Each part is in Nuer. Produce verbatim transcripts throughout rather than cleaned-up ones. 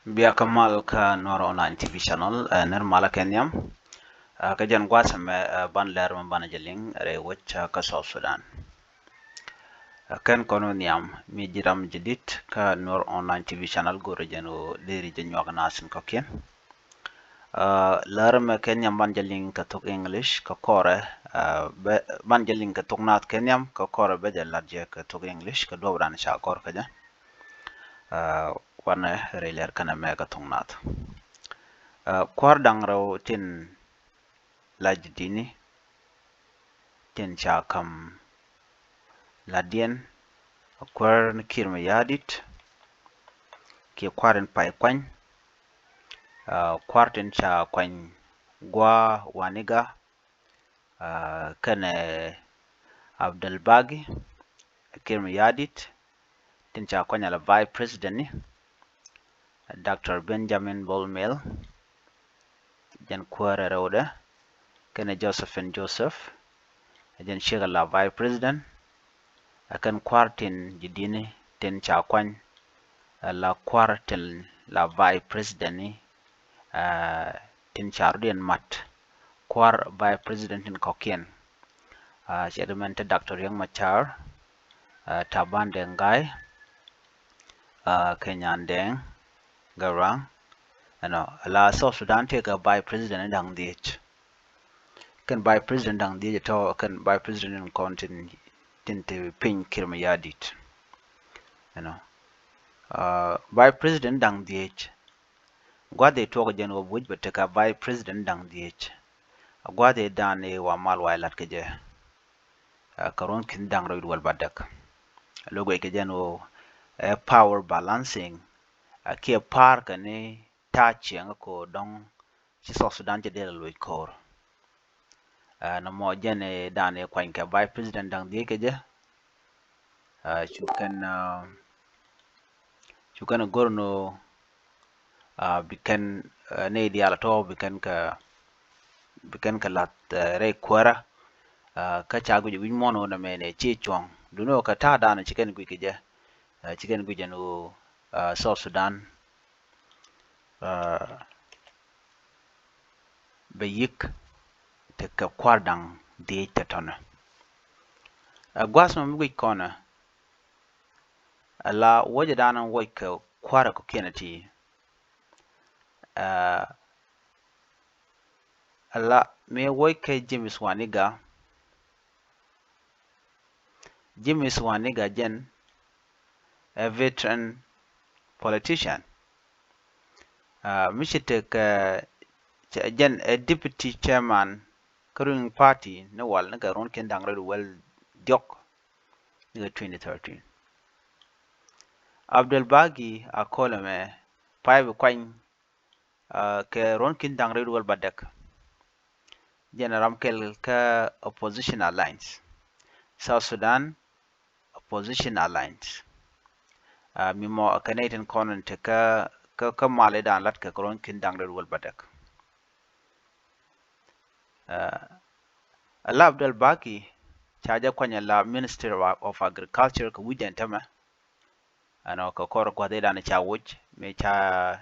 Bia kä mal kä Nuer Online T V channel, ɛ, nir malä kɛ nhiam. Ɛ, kä jɛn gua̱a̱th ɛmɛ, ɛ, ban lɛr mɛ banɛ jɛ liŋ rɛy wec, ɛ, kä South Sudan. Ɛ, kɛn kɔn wä nhiam mi ji̱ ram jɛ dit kä Nuer Online T V channel, go̱rɛ jɛn wä deri jɛ nyuak nasin kɔkiɛn. Ɛ, lɛr mɛ kɛ nhiam ban jɛ liŋ kɛ thok English kɛ kɔrɛ, ɛ, bɛ, ban jɛ liŋ kɛ thok naath kɛ nhiam kɛ kɔrɛ bɛ jɛ lat jɛ kɛ thok English kɛ duɔp ran ca gɔr kɛ jɛ. Ɛ, wanɛ rɛy lɛr kɛnɛ mɛ kɛ thok naath. Ɛ, kua̱r da̱ŋ rɛw tin la ji̱ di̱ni tin ca ka̱m latdiɛn, ɛ, kuäär ni Kiir Mayardit kiɛ kua̱r in pay kuany, ɛ, kua̱r tin ca kuany Gua Waniga, ɛ, kɛnɛ Abdel Bagi, Kiir Mayardit tin ca kuany ala Vice President ni, Doctor Benjamin Bol Mel, jɛn kuäär ɛ rɛwdɛ, kɛnɛ Josephine Joseph, jɛn ciek ala Vice President, ɛ kɛn kua̱r tin ji̱ di̱ni tin ca kuany, ɛ, la kua̱r tin la Vice President ni, ɛ, tin ca rɔ̱diɛn mat kua̱r Vice President tin kɔ̱kiɛn. Ɛ, cɛ di mɛn te Doctor Riek Machar, ɛ, Taban Deng Gai, ɛ, kɛ Nyan Deng Garang, ɛnɔ, la South Sudan tëë kɛ Vice President da̱ŋ dhiec. Kɛn Vice President da̱ŋ dhiec tɔ, kɛn Vice President in kɔn tin, tin te piny Kiir Mayardit. Ɛnɔ, ɛ, Vice President da̱ŋ dhiec. Gua̱th ɛ tuɔk jɛn wä buc bɛ tekɛ Vice President da̱ŋ dhiec. Gua̱th ɛ dan ɛ wa mal wa ɛ lat kɛ jɛ. Ɛ, kɛ ruɔ̱n ki̱n da̱ŋ rɛw wi̱cdɛ wäl bädäk. Lo̱k guic kɛ jɛn ɣöö ɛ power balancing, ɛ, kiɛ pa̱a̱r kɛ ni ta̱a̱ ciɛŋ ko̱o̱r dɔ̱ŋ ci South Sudan cɛ dee la luɔc ko̱o̱r. Ɛ, nɔmɔ jɛn ɛ dan ɛ kuany kɛ Vice President da̱ŋ dhiec kɛ jɛ. Ɛ, cu kɛn, ɛ, cu kɛn go̱r ni ɣöö, ɛ, bi kɛn, ɛ, nɛy diaal a tɔ̱ bi kɛn kɛ, bi kɛn kɛ la̱th, ɛ, rɛy kuäärä. Ɛ, kä ca guic wi̱c muɔ̱ɔ̱n ɣöö nɛmɛ nɛ ci cuɔ̱ŋ. Duŋni ɣöö kɛ ta̱a̱ daanɔ ci kɛn guic kɛ jɛ. Ɛ, ci kɛn guic ɛn ɣöö, ɛ, South Sudan, ɛ, bɛ yi̱k tekɛ kua̱r da̱ŋ dhiec tɔ̱tɔ̱nɛ. Ɛ, gua̱a̱th mɔ mi guic kɔnɛ, ɛ, la wuɔcɛ daanɔ wuɔc kɛ kua̱r ɛ kɔ̱kiɛn ɛ ti. Ɛ, ɛ la mi wuɔc kɛ James Waniga. James Waniga jɛn ɛ veteran politician. Ɛ, mi ci tekɛ, ɛ, jɛn ɛ deputy chairman kä ruling party ni wal ni kɛ ruɔ̱n ki̱n da̱ŋ rɛw wi̱cdɛ wäl diɔ̱k ni kɛ twenty thirteen. Abdel Bagi a kɔlɛ mɛ pay bi kuany, ɛ, kɛ ruɔ̱n ki̱n da̱ŋ rɛw wi̱cdɛ wäl bädäk. Jɛn ram kɛl kä Opposition Alliance, South Sudan Opposition Alliance. Ɛ, mi mɔ kɛ nɛy tin kɔn in te kä, kä, kä mal i̱ da̱a̱n lat kɛ kɛ ruɔ̱n ki̱n da̱ŋ rɛw wi̱cdɛ wäl bädäk. Ɛ, ɛ la Abdel Bagi ca jɛ kuany ɛ la Minister of, of Agriculture kɛ wi̱c ɛn tämɛ. Ɛnɔ kɛ kɔr gua̱th i̱ da̱a̱n ca wuc mi ca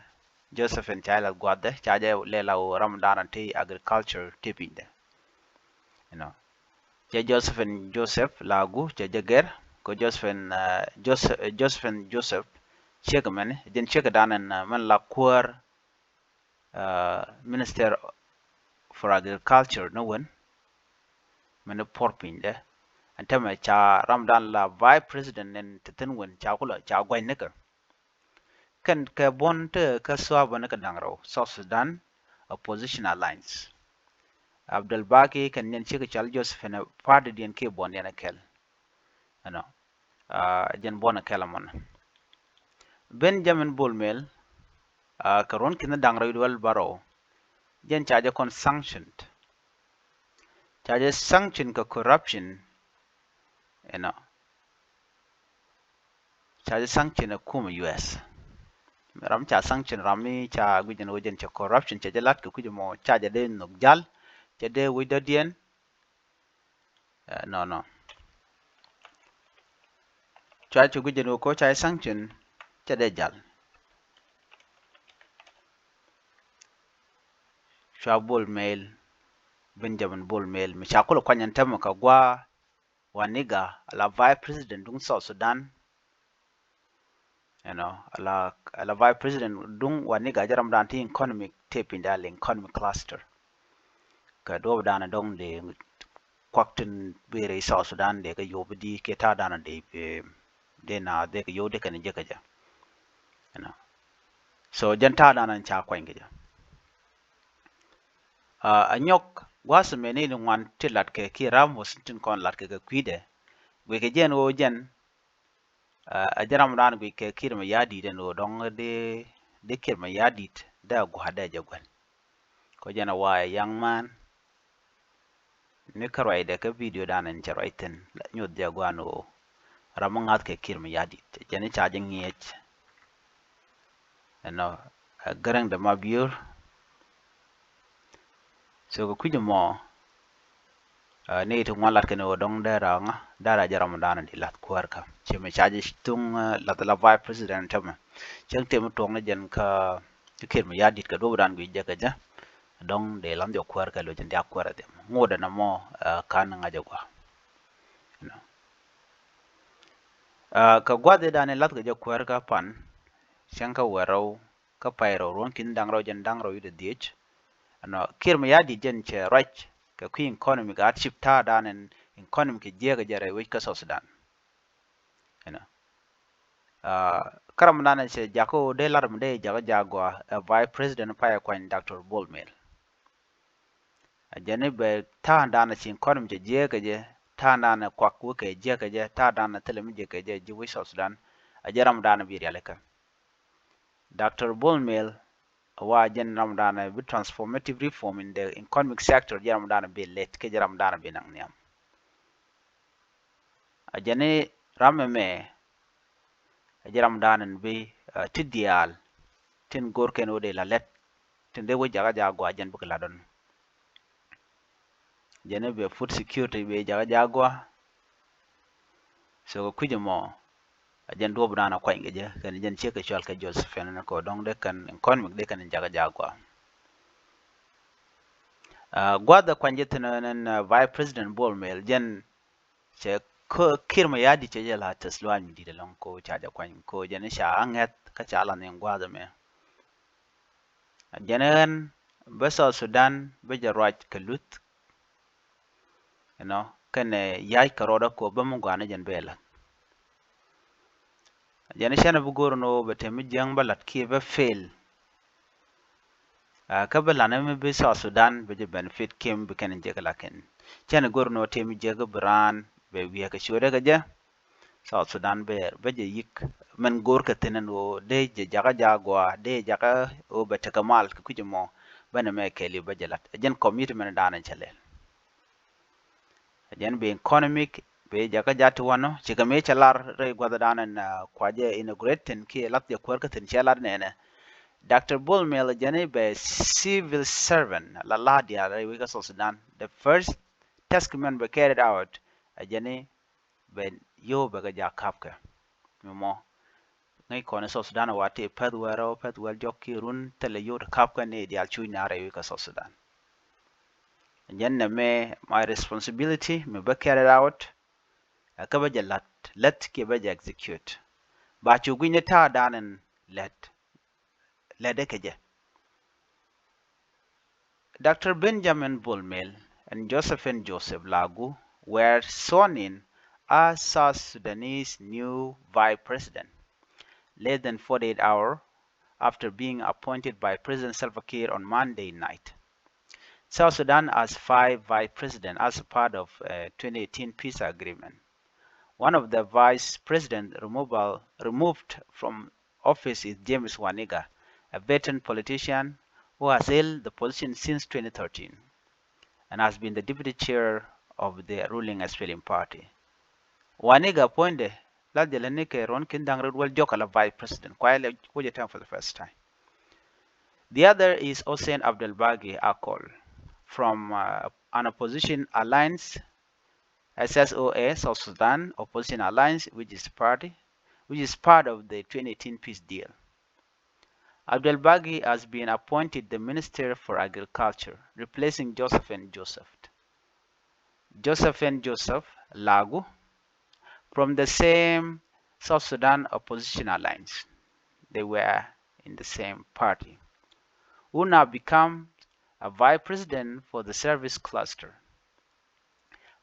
Josephine ca jɛ lath gua̱th dɛ, ca jɛ lɛ la ɣöö ram da̱a̱n ti agriculture ti piny dɛ. Ɛnɔ, cɛ Josephine Joseph la gu cɛ jɛ gɛr kɛ Josephine, ɛ, Jose-, ɛ, Josephine Joseph ciek mɛn, jɛn ciek da̱a̱n ɛn, ɛ, mɛn la kuäär, ɛ, Minister for Agriculture ni wen, mɛn ni puɔr piny dɛ. Ɛn tämɛ ca ram da̱a̱n la Vice President nɛn te thi̱n wen ca kulɛ ca gua̱ny ni kɛ. Kɛn kɛ buɔ̱n te kä thua̱a̱ buɔ̱n kɛ da̱ŋ rɛw, South Sudan Opposition Alliance. Abdel Bagi kɛn nyɛn cikɛ cal Josephine, party diɛn kiɛ buɔ̱n diɛn ɛ kɛl. Ɛnɔ, ɛ, jɛn buɔ̱n ɛ kɛl ɛmɔnɛ. Benjamin Bol Mel, ɛ, kɛ ruɔ̱n ki̱n da̱ŋ rɛw wi̱cdɛ wäl bärɔw, jɛn ca jɛ kɔn sanctioned. Ca jɛ sanction kɛ corruption, ɛnɔ. Ca jɛ sanction ɛ kumɛ U S. Ram ca sanction ram mi ca guic ɛn ɣöö jɛn cɛ corruption, cɛ jɛ lat kɛ kui̱c ɛmɔ, ca jɛ dee nhök jal, cɛ dee wec dɔ̱diɛn. Ɛ, nɔ, nɔ. Cua cɛ guic ɛn ɣöö kɛ ɣöö ca jɛ sanction, cɛ dee jal. cua Bol Mel, Benjamin Bol Mel, mi ca kulɛ kuany ɛn tämɛ kɛ gua̱a̱ Waniga, ala Vice President duŋ South Sudan. You know, ala, ala Vice President duŋ Waniga jɛ ram dan ti economic, tëë piny dan lɛ economic cluster. Kɛ duɔp dan dɔŋ dee kuak tin bi rɛy South Sudan dee kɛ yop di kɛ ta̱a̱ dan dee, dee na dee kɛ yop dee kɛn jɛ kɛ jɛ. You know. So jɛn ta̱a̱ dan ca kuany kɛ jɛ. A nyɔk gua̱a̱th mɛ ni ni ŋuan ti lat kɛ ki ram wä tin kɔn lat kɛ kɛ kui̱dɛ. Guic kɛ jɛn ɣöö jɛn, a jɛ ram dan guic kɛ Kiir Mayardit ɛn ɣöö dɔŋ di, di Kiir Mayardit dee a gua̱a̱ dee jɛ guɛn. Kɔ jɛn a wa ɛ young man. Ni kä ruacdɛ kä video dan in cɛ ruac thi̱n, la nyuɔth jɛ gua̱a̱n ɣöö ram mi ŋa̱th kɛ Kiir Mayardit. Jɛn i̱ ca jɛ ŋi̱eec. Ɛnɔ, ɛ Gäräŋ de Mabior. So kɛ kui̱c mɔ, ɛ, ni ti ŋuan lat kɛn ɣöö dɔ̱ŋ dee ra ŋa, dee ra jɛ ram dan di lath kuäärkä. Ci mi ca jɛ thuŋ, ɛ, lath la Vice President tämɛ. Cäŋ tëë mi tuɔ̱ŋ ni jɛn kä Kiir Mayardit kɛ duɔ̱p dan guic jɛ kɛ jɛ. Dɔ̱ŋ dee lam jɛ kuäärkä lo̱c in diak kuäärä dhiam. Ŋot ɛn ɛmɔ, ɛ, kan ŋa̱c ɛ gua̱a̱. You know. Ɛ, kɛ gua̱th i̱ dan in lath kɛ jɛ kuäärkä pan, cäŋ kä wä rɛw, kä pay rɛw ruɔ̱n ki̱n da̱ŋ rɛw jɛn da̱ŋ rɛw wi̱cdɛ dhiec. Ɛnɔ, Kiir Mayardit jɛn cɛ ruac kɛ kui̱ economic hardship ta̱a̱ dan in economic kɛ jiäk kɛ jɛ rɛy wec kä South Sudan. You know. Ɛ, kä ram dan cɛ jakä ɣöö dee lar mi dee jakä ja̱ gɔaa ɛ Vice President pay ɛ kuany Doctor Bol Mel. A jɛn i̱ bɛ ta̱a̱ dan ci economy cɛ jiäk kɛ jɛ, ta̱a̱ dan kuak wä kɛ jiäk kɛ jɛ, ta̱a̱ dan thilɛ mi jiäk kɛ jɛ ji̱ wec South Sudan. A jɛ ram dan bi rialikä. Doctor Bol Mel a wa jɛn ram dan bi transformative reform in the economic sector, jɛ ram dan bi lɛt kɛ jɛ ram dan bi naŋ nhiam. A jɛn i̱ ram ɛmɛ, a jɛ ram dan in bi, ɛ, ti diaal tin go̱r kɛn wä dee la lɛt tin dee wä jakä ja̱ gɔaa jɛn bikɛ la dɔn. Jɛn i̱ bɛ food security bɛ jakä ja̱ gɔaa. So kɛ kui̱c ɛmɔ, a jɛn duɔ̱p dan a kuany kɛ jɛ kɛn jɛn ciek kɛ cual kɛ Josephine ni kɔ dɔ̱ŋ dee kɛn economic dee kɛn jakä ja̱ gɔaa. Ɛ, gua̱th ɛ kuany jɛ thi̱n ɛn, ɛn, ɛ, Vice President Bol Mel jɛn cɛ kä Kiir Mayardit cɛ jɛ la tɛth luaany mi di̱t ɛlɔ̱ŋ ko ca jɛ kuany ko jɛn i̱ ca aŋɛth kä ca la nhiŋ gua̱a̱th ɛmɛ. Jɛn ɣän bä South Sudan bä jɛ ruac kɛ luth. You know, kɛnɛ ya̱c kɛ rɔɔdä ko bä mi gua̱a̱n jɛn bɛ la̱t. Jɛn i̱ cɛn bi go̱r ni ɣöö bɛ te mi jiäŋ bä la̱t kiɛ bä fail. Ɛ, kä bi lan mi bi South Sudan bi jɛ benefit kiɛ mi bi kɛn jek lakin cɛn go̱r ni ɣöö tëë mi jek bi raan bɛ wiee kɛ ciötdɛ kɛ jɛ. South Sudan bɛ, bɛ jɛ yik min go̱r kɛ thi̱n ɛn ɣöö dee jɛ jakä ja̱ gɔaa, dee jakä ɣöö bɛ tekɛ mal kɛ kui̱c ɛmɔ, bɛ nɛmɛ kɛɛliw bɛ jɛ la̱t. Ɛ jɛn commitment dan ɛn cɛ lɛl. Ɛ jɛn bi economic, bi jakä ja̱ ti wanɔ, cikɛ mi cɛ lar rɛy gua̱thdan ɛn, ɛ, kua jɛ inaugurate thi̱n kiɛ lath jɛ kuäär kä thi̱n cɛ lar nɛnɛ. Doctor Bol Mel ɛ jɛn i̱ bɛ civil servant, la la̱a̱t diaal rɛy wec kä South Sudan. The first task mɛn bɛ carried out, ɛ jɛn i̱ bɛ yio̱w bɛ kɛ ja̱ ka̱pkɛ. Mi mɔ ŋäc kɔn i̱ South Sudan wa tëë pɛth wäl rɛw, pɛth wäl jɔk kiɛ run, thilɛ yio̱w ti ka̱pkɛ ni diaal cuc na rɛy wec kä South Sudan. Jɛn nɛmɛ my responsibility mi bä carried out. Ɛ kä bä jɛ la̱t, lät kiɛ bä jɛ execute. Ba cu gui̱ny ni ta̱a̱ dan in lät, lätdɛ kɛ jɛ. Doctor Benjamin Bol Mel and Josephine Joseph Lagu were sworn in as South Sudanese new vice president less than forty-eight hours after being appointed by President Salva Kiir on Monday night. South Sudan has five vice presidents as a part of, uh, twenty eighteen peace agreement. One of the vice president removal, removed from office is James Waniga, a veteran politician who has held the position since twenty thirteen and has been the deputy chair of the ruling S P L M party. Waniga puɔ̱nydɛ la jɛ lɛ ni kɛ ruɔ̱n ki̱n da̱ŋ rɛw wäl jɔk ala vice president. Kuay lɛ wä jɛ tɛm for the first time. The other is Hussein Abdel Bagi Akol from, uh, an opposition alliance, S S O A, South Sudan Opposition Alliance, which is party, which is part of the twenty eighteen peace deal. Abdel Bagi has been appointed the Minister for Agriculture, replacing Joseph N. Joseph. Joseph N. Joseph Lagu from the same South Sudan Opposition Alliance. They were in the same party. Who now become a vice president for the service cluster.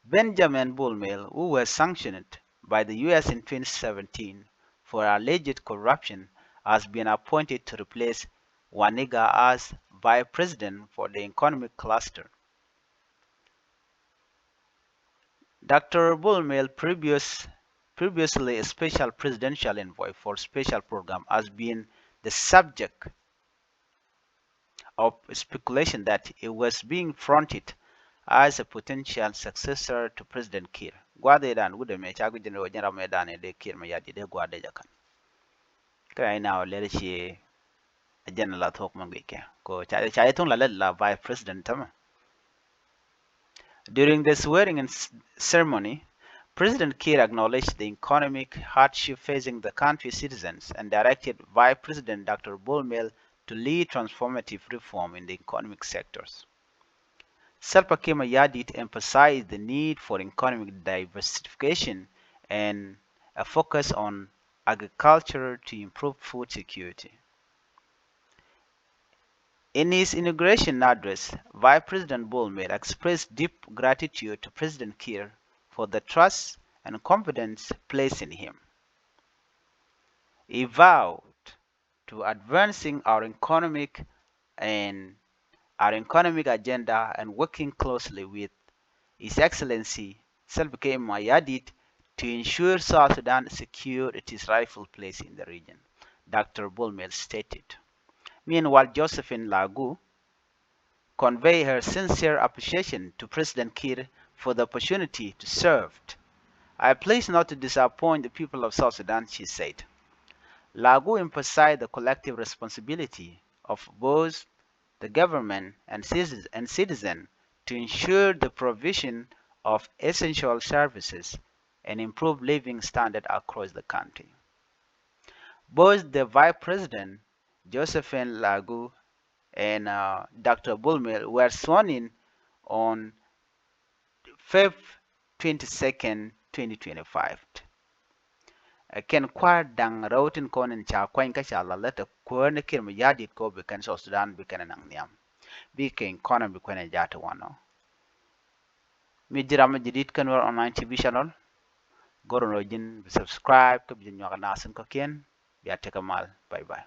Benjamin Bol Mel, who was sanctioned by the U S in twenty seventeen for alleged corruption, has been appointed to replace Waniga as vice president for the economic cluster. Doctor Bol Mel, previous, previously a special presidential envoy for special program, has been the subject of speculation that he was being fronted as a potential successor to President Kiir. Gua̱dhɛ dan wut ɛmɛ ca guic jɛn rɛw jɛn ram mɛ dan ɛ dee Kiir mɛ yat ji̱ dee gua̱dhɛ jɛ kan. Kɛ right now lɛr ci a jɛn la thok mɛ guic kɛ ko ca ca jɛ thuŋ la lɛ la vice president tämɛ. During the swearing-in s- ceremony, President Kiir acknowledged the economic hardship facing the country's citizens and directed Vice President Doctor Bol Mel to lead transformative reform in the economic sectors. Salva Kiir Mayardit emphasized the need for economic diversification and a focus on agriculture to improve food security. In his inauguration address, Vice President Bol Mel expressed deep gratitude to President Kiir for the trust and confidence placed in him. He vowed to advancing our economic and our economic agenda and working closely with His Excellency Salva Kiir Mayardit to ensure South Sudan secure its rightful place in the region, Doctor Bol Mel stated. Meanwhile, Josephine Lagu convey her sincere appreciation to President Kiir for the opportunity to serve. "I pledge not to disappoint the people of South Sudan," she said. Lagu emphasized the collective responsibility of both the government and citizens, and citizen to ensure the provision of essential services and improve living standard across the country. Both the Vice President, Josephine Lagu, and uh, Doctor Bol Mel were sworn in on Feb twenty-second, twenty twenty-five. Ɛ kɛn kua̱r da̱ŋ rɛw tin kɔn in ca kuany kä ca lalɛ te kuäär ni Kiir Mayardit kɔ bi kɛn South Sudan bi kɛn naŋ nhiam. Bi kɛn kɔn bi kuɛn ɛ jaat wanɔ. Mi ji̱ ram mi jadid kä Nuer Online T V channel. Go̱r in rɔ ji̱n bi subscribe kä bi ji̱ nyuak nasin kɔ̱kiɛn. Bia tekɛ mal. Bye bye.